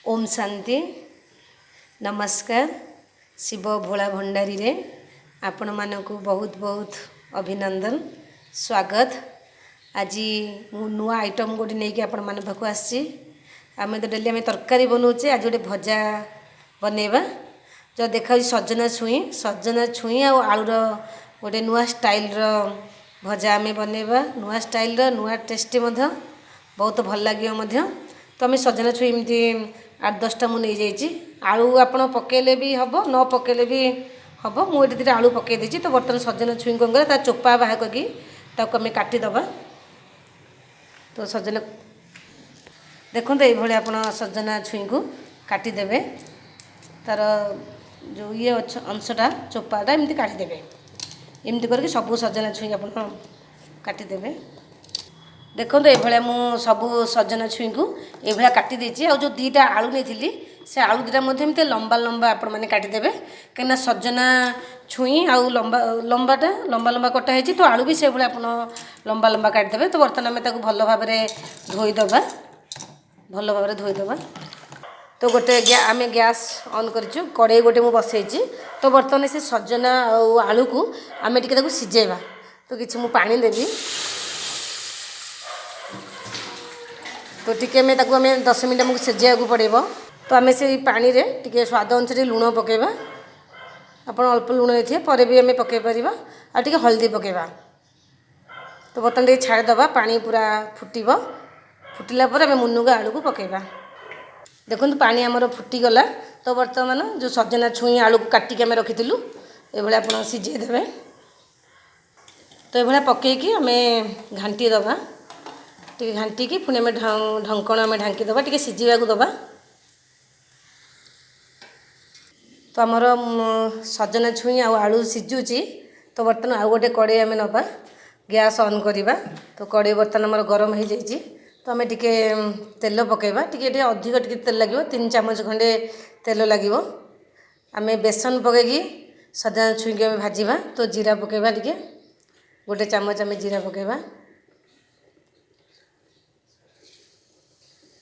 ଓମ୍ ଶାନ୍ତି। ନମସ୍କାର। ଶିବ ଭୋଳା ଭଣ୍ଡାରୀରେ ଆପଣମାନଙ୍କୁ ବହୁତ ବହୁତ ଅଭିନନ୍ଦନ, ସ୍ୱାଗତ। ଆଜି ମୁଁ ନୂଆ ଆଇଟମ୍ ଗୋଟେ ନେଇକି ଆପଣମାନଙ୍କ ପାଖକୁ ଆସିଛି। ଆମେ ତ ଡେଲି ଆମେ ତରକାରୀ ବନାଉଛେ, ଆଜି ଗୋଟେ ଭଜା ବନେଇବା। ଯେଉଁ ଦେଖାଯାଉଛି ସଜନା ଛୁଇଁ, ସଜନା ଛୁଇଁ ଆଉ ଆଳୁର ଗୋଟେ ନୂଆ ଷ୍ଟାଇଲ୍ର ଭଜା ଆମେ ବନେଇବା। ନୂଆ ଷ୍ଟାଇଲ୍ର, ନୂଆ ଟେଷ୍ଟି ମଧ୍ୟ, ବହୁତ ଭଲ ଲାଗିବ ମଧ୍ୟ। ତ ଆମେ ସଜନା ଛୁଇଁ ଏମିତି 8 10ଟା ମୁଁ ନେଇଯାଇଛି। ଆଳୁ ଆପଣ ପକାଇଲେ ବି ହେବ, ନ ପକାଇଲେ ବି ହେବ। ମୁଁ ଏଠି 2ଟା ଆଳୁ ପକାଇ ଦେଇଛି। ତ ବର୍ତ୍ତମାନ ସଜନା ଛୁଇଁ କ'ଣ କରିବା, ତା ଚୋପା ବାହାର କରିକି ତାକୁ ଆମେ କାଟିଦେବା। ତ ସଜନା ଦେଖନ୍ତୁ, ଏଇଭଳି ଆପଣ ସଜନା ଛୁଇଁକୁ କାଟିଦେବେ। ତା'ର ଯେଉଁ ଇଏ ଅଂଶଟା, ଚୋପାଟା ଏମିତି କାଢ଼ିଦେବେ। ଏମିତି କରିକି ସବୁ ସଜନା ଛୁଇଁ ଆପଣ କାଟିଦେବେ। ଦେଖନ୍ତୁ, ଏଇଭଳିଆ ମୁଁ ସବୁ ସଜନା ଛୁଇଁକୁ ଏଇଭଳିଆ କାଟି ଦେଇଛି। ଆଉ ଯେଉଁ 2ଟା ଆଳୁ ନେଇଥିଲି, ସେ ଆଳୁ 2ଟା ମଧ୍ୟ ଏମିତି ଲମ୍ବା ଲମ୍ବା ଆପଣମାନେ କାଟିଦେବେ, କାହିଁକିନା ସଜନା ଛୁଇଁ ଆଉ ଲମ୍ବା ଲମ୍ବାଟା ଲମ୍ବା ଲମ୍ବା କଟା ହେଇଛି, ତ ଆଳୁ ବି ସେଇଭଳିଆ ଆପଣ ଲମ୍ବା ଲମ୍ବା କାଟିଦେବେ। ତ ବର୍ତ୍ତମାନ ଆମେ ତାକୁ ଭଲ ଭାବରେ ଧୋଇଦେବା, ଭଲ ଭାବରେ ଧୋଇଦେବା। ତ ଗୋଟେ ଆମେ ଗ୍ୟାସ୍ ଅନ୍ କରିଛୁ, କଡ଼େଇ ଗୋଟେ ମୁଁ ବସେଇଛି। ତ ବର୍ତ୍ତମାନ ସେ ସଜନା ଆଉ ଆଳୁକୁ ଆମେ ଟିକେ ତାକୁ ସିଝେଇବା। ତ କିଛି ମୁଁ ପାଣି ଦେବି। ତ ଟିକେ ଆମେ ତାକୁ ଆମେ 10 ମିନିଟ୍ ଆମକୁ ସିଝେଇବାକୁ ପଡ଼ିବ। ତ ଆମେ ସେଇ ପାଣିରେ ଟିକେ ସ୍ୱାଦ ଅନୁସାରେ ଲୁଣ ପକାଇବା। ଆପଣ ଅଳ୍ପ ଲୁଣ ଦେଇଥିବେ, ପରେ ବି ଆମେ ପକାଇ ପାରିବା। ଆଉ ଟିକେ ହଳଦୀ ପକାଇବା। ତ ବର୍ତ୍ତମାନ ଟିକେ ଛାଡ଼ିଦେବା, ପାଣି ପୁରା ଫୁଟିବ। ଫୁଟିଲା ପରେ ଆମେ ମୁନୁଗା ଆଳୁକୁ ପକାଇବା। ଦେଖନ୍ତୁ, ପାଣି ଆମର ଫୁଟିଗଲା। ତ ବର୍ତ୍ତମାନ ଯେଉଁ ସଜନା ଛୁଇଁ ଆଳୁକୁ କାଟିକି ଆମେ ରଖିଥିଲୁ, ଏଇଭଳିଆ ଆପଣ ସିଝେଇ ଦେବେ। ତ ଏଇଭଳିଆ ପକାଇକି ଆମେ ଘାଣ୍ଟି ଦେବା। ଟିକେ ଘାଣ୍ଟିକି ପୁଣି ଆମେ ଢଙ୍କଣ ଆମେ ଢାଙ୍କିଦେବା, ଟିକେ ସିଝିବାକୁ ଦେବା। ତ ଆମର ସଜନା ଛୁଇଁ ଆଉ ଆଳୁ ସିଝୁଛି। ତ ବର୍ତ୍ତମାନ ଆଉ ଗୋଟେ କଡ଼େଇ ଆମେ ନେବା, ଗ୍ୟାସ୍ ଅନ୍ କରିବା। ତ କଡ଼େଇ ବର୍ତ୍ତମାନ ଆମର ଗରମ ହେଇଯାଇଛି। ତ ଆମେ ଟିକେ ତେଲ ପକାଇବା। ଟିକେ ଟିକେ ଅଧିକ ଟିକେ ତେଲ ଲାଗିବ, 3 ଚାମଚ ଖଣ୍ଡେ ତେଲ ଲାଗିବ। ଆମେ ବେସନ ପକାଇକି ସଜନା ଛୁଇଁକି ଆମେ ଭାଜିବା। ତ ଜିରା ପକାଇବା ଟିକେ, 1 ଚାମଚ ଆମେ ଜିରା ପକାଇବା।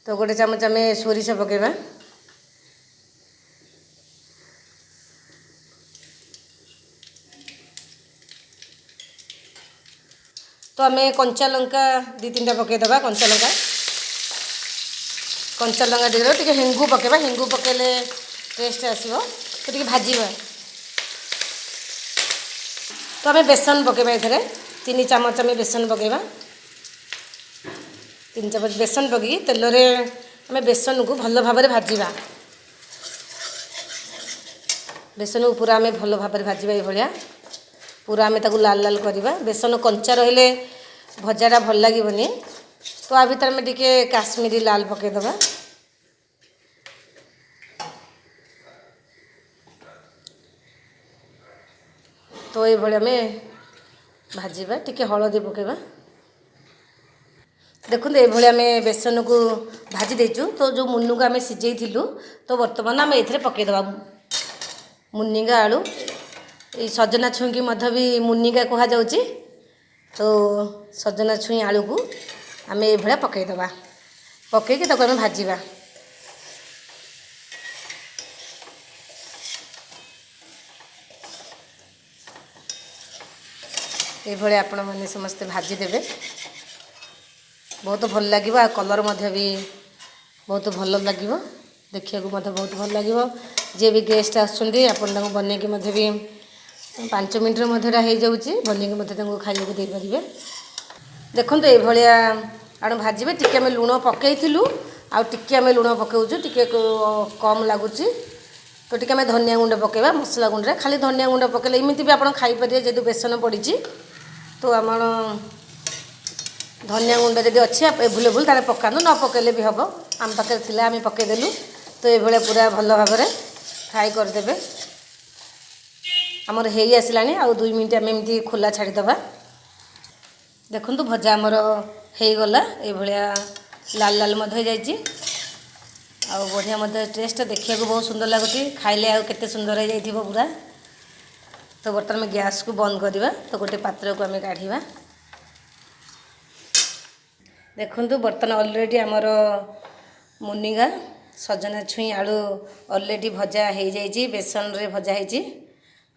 ତ 1 ଚାମଚ ଆମେ ସୋରିଷ ପକାଇବା। ତ ଆମେ କଞ୍ଚା ଲଙ୍କା 2 3ଟା ପକାଇଦେବା। କଞ୍ଚା ଲଙ୍କା, କଞ୍ଚା ଲଙ୍କା ଦେଇଦେବା। ଟିକେ ହେଙ୍ଗୁ ପକାଇବା, ହେଙ୍ଗୁ ପକାଇଲେ ଟେଷ୍ଟ ଆସିବ। ତ ଟିକେ ଭାଜିବା। ତ ଆମେ ବେସନ ପକାଇବା ଏଥିରେ, 3 ଚାମଚ ଆମେ ବେସନ ପକାଇବା। 3 ଚାମଚ ବେସନ ପକାଇକି ତେଲରେ ଆମେ ବେସନକୁ ଭଲ ଭାବରେ ଭାଜିବା। ବେସନକୁ ପୁରା ଆମେ ଭଲ ଭାବରେ ଭାଜିବା, ଏଇଭଳିଆ ପୁରା ଆମେ ତାକୁ ଲାଲ ଲାଲ କରିବା। ବେସନ କଞ୍ଚା ରହିଲେ ଭଜାଟା ଭଲ ଲାଗିବନି। ତ ଆ ଭିତରେ ଆମେ ଟିକେ କାଶ୍ମୀରୀ ଲାଲ ପକାଇଦେବା। ତ ଏଇଭଳି ଆମେ ଭାଜିବା, ଟିକେ ହଳଦୀ ପକାଇବା। ଦେଖନ୍ତୁ, ଏଇଭଳି ଆମେ ବେସନକୁ ଭାଜି ଦେଇଛୁ। ତ ଯେଉଁ ମୁନୁଗା ଆମେ ସିଝେଇଥିଲୁ, ତ ବର୍ତ୍ତମାନ ଆମେ ଏଥିରେ ପକାଇଦେବା ମୁନିଗା ଆଳୁ। ଏଇ ସଜନା ଛୁଇଁକି ମଧ୍ୟ ବି ମୁନିଗା କୁହାଯାଉଛି। ତ ସଜନା ଛୁଇଁ ଆଳୁକୁ ଆମେ ଏଇଭଳିଆ ପକାଇଦେବା। ପକାଇକି ତାକୁ ଆମେ ଭାଜିବା। ଏଇଭଳି ଆପଣମାନେ ସମସ୍ତେ ଭାଜିଦେବେ, ବହୁତ ଭଲ ଲାଗିବ। ଆଉ କଲର୍ ମଧ୍ୟ ବି ବହୁତ ଭଲ ଲାଗିବ, ଦେଖିବାକୁ ମଧ୍ୟ ବହୁତ ଭଲ ଲାଗିବ। ଯିଏ ବି ଗେଷ୍ଟ ଆସୁଛନ୍ତି, ଆପଣ ତାଙ୍କୁ ବନେଇକି ମଧ୍ୟ ବି 5 ମିନିଟ୍ରେ ମଧ୍ୟ ଏଇଟା ହେଇଯାଉଛି, ବନେଇକି ମଧ୍ୟ ତାଙ୍କୁ ଖାଇବାକୁ ଦେଇପାରିବେ। ଦେଖନ୍ତୁ, ଏଇଭଳିଆ ଆପଣ ଭାଜିବେ। ଟିକେ ଆମେ ଲୁଣ ପକାଇଥିଲୁ, ଆଉ ଟିକେ ଆମେ ଲୁଣ ପକାଉଛୁ, ଟିକେ କମ୍ ଲାଗୁଛି। ତ ଟିକେ ଆମେ ଧନିଆ ଗୁଣ୍ଡ ପକାଇବା ମସଲା ଗୁଣ୍ଡରେ। ଖାଲି ଧନିଆ ଗୁଣ୍ଡ ପକାଇଲେ ଏମିତି ବି ଆପଣ ଖାଇପାରିବେ, ଯେହେତୁ ବେସନ ପଡ଼ିଛି। ତ ଆମର ଧନିଆ ଗୁଣ୍ଡ ଯଦି ଅଛି ଏଭେଲେବୁଲ୍, ତାହେଲେ ପକାନ୍ତୁ, ନ ପକାଇଲେ ବି ହେବ। ଆମ ପାଖରେ ଥିଲା, ଆମେ ପକାଇଦେଲୁ। ତ ଏଇଭଳିଆ ପୁରା ଭଲ ଭାବରେ ଫ୍ରାଏ କରିଦେବେ। ଆମର ହେଇ ଆସିଲାଣି, ଆଉ 2 ମିନିଟ୍ ଆମେ ଏମିତି ଖୋଲା ଛାଡ଼ିଦେବା। ଦେଖନ୍ତୁ, ଭଜା ଆମର ହେଇଗଲା। ଏଇଭଳିଆ ଲାଲ ଲାଲ ମଧ୍ୟ ହେଇଯାଇଛି, ଆଉ ବଢ଼ିଆ ମଧ୍ୟ ଟେଷ୍ଟ, ଦେଖିବାକୁ ବହୁତ ସୁନ୍ଦର ଲାଗୁଛି। ଖାଇଲେ ଆଉ କେତେ ସୁନ୍ଦର ହେଇଯାଇଥିବ ପୁରା। ତ ବର୍ତ୍ତମାନ ଆମେ ଗ୍ୟାସ୍କୁ ବନ୍ଦ କରିବା। ତ ଗୋଟେ ପାତ୍ରକୁ ଆମେ କାଢ଼ିବା। ଦେଖନ୍ତୁ, ବର୍ତ୍ତମାନ ଅଲରେଡ଼ି ଆମର ମୁନିଗା ସଜନା ଛୁଇଁ ଆଳୁ ଅଲରେଡ଼ି ଭଜା ହେଇଯାଇଛି, ବେସନରେ ଭଜା ହେଇଛି।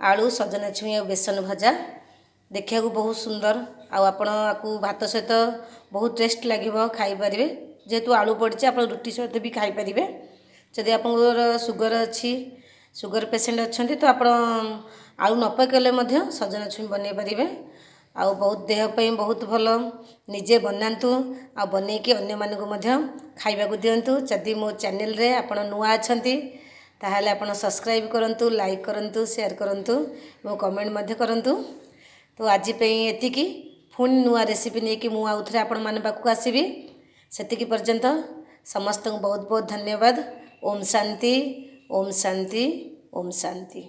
ଆଳୁ, ସଜନା ଛୁଇଁ ଆଉ ବେସନ ଭଜା ଦେଖିବାକୁ ବହୁତ ସୁନ୍ଦର, ଆଉ ଆପଣ ଆକୁ ଭାତ ସହିତ ବହୁତ ଟେଷ୍ଟ ଲାଗିବ, ଖାଇପାରିବେ। ଯେହେତୁ ଆଳୁ ପଡ଼ିଛି, ଆପଣ ରୁଟି ସହିତ ବି ଖାଇପାରିବେ। ଯଦି ଆପଣଙ୍କର ସୁଗର ଅଛି, ସୁଗର ପେସେଣ୍ଟ ଅଛନ୍ତି, ତ ଆପଣ ଆଳୁ ନ ପକାଇଲେ ମଧ୍ୟ ସଜନା ଛୁଇଁ ବନେଇ ପାରିବେ। ଆଉ ବହୁତ ଦେହ ପାଇଁ ବହୁତ ଭଲ। ନିଜେ ବନାନ୍ତୁ ଆଉ ବନେଇକି ଅନ୍ୟମାନଙ୍କୁ ମଧ୍ୟ ଖାଇବାକୁ ଦିଅନ୍ତୁ। ଯଦି ମୋ ଚ୍ୟାନେଲରେ ଆପଣ ନୂଆ ଅଛନ୍ତି, ତାହେଲେ ଆପଣ ସବସ୍କ୍ରାଇବ୍ କରନ୍ତୁ, ଲାଇକ୍ କରନ୍ତୁ, ସେୟାର କରନ୍ତୁ ଏବଂ କମେଣ୍ଟ ମଧ୍ୟ କରନ୍ତୁ। ତ ଆଜି ପାଇଁ ଏତିକି। ପୁଣି ନୂଆ ରେସିପି ନେଇକି ମୁଁ ଆଉ ଥରେ ଆପଣମାନଙ୍କ ପାଖକୁ ଆସିବି। ସେତିକି ପର୍ଯ୍ୟନ୍ତ ସମସ୍ତଙ୍କୁ ବହୁତ ବହୁତ ଧନ୍ୟବାଦ। ଓମ୍ ଶାନ୍ତି, ଓମ୍ ଶାନ୍ତି, ଓମ୍ ଶାନ୍ତି।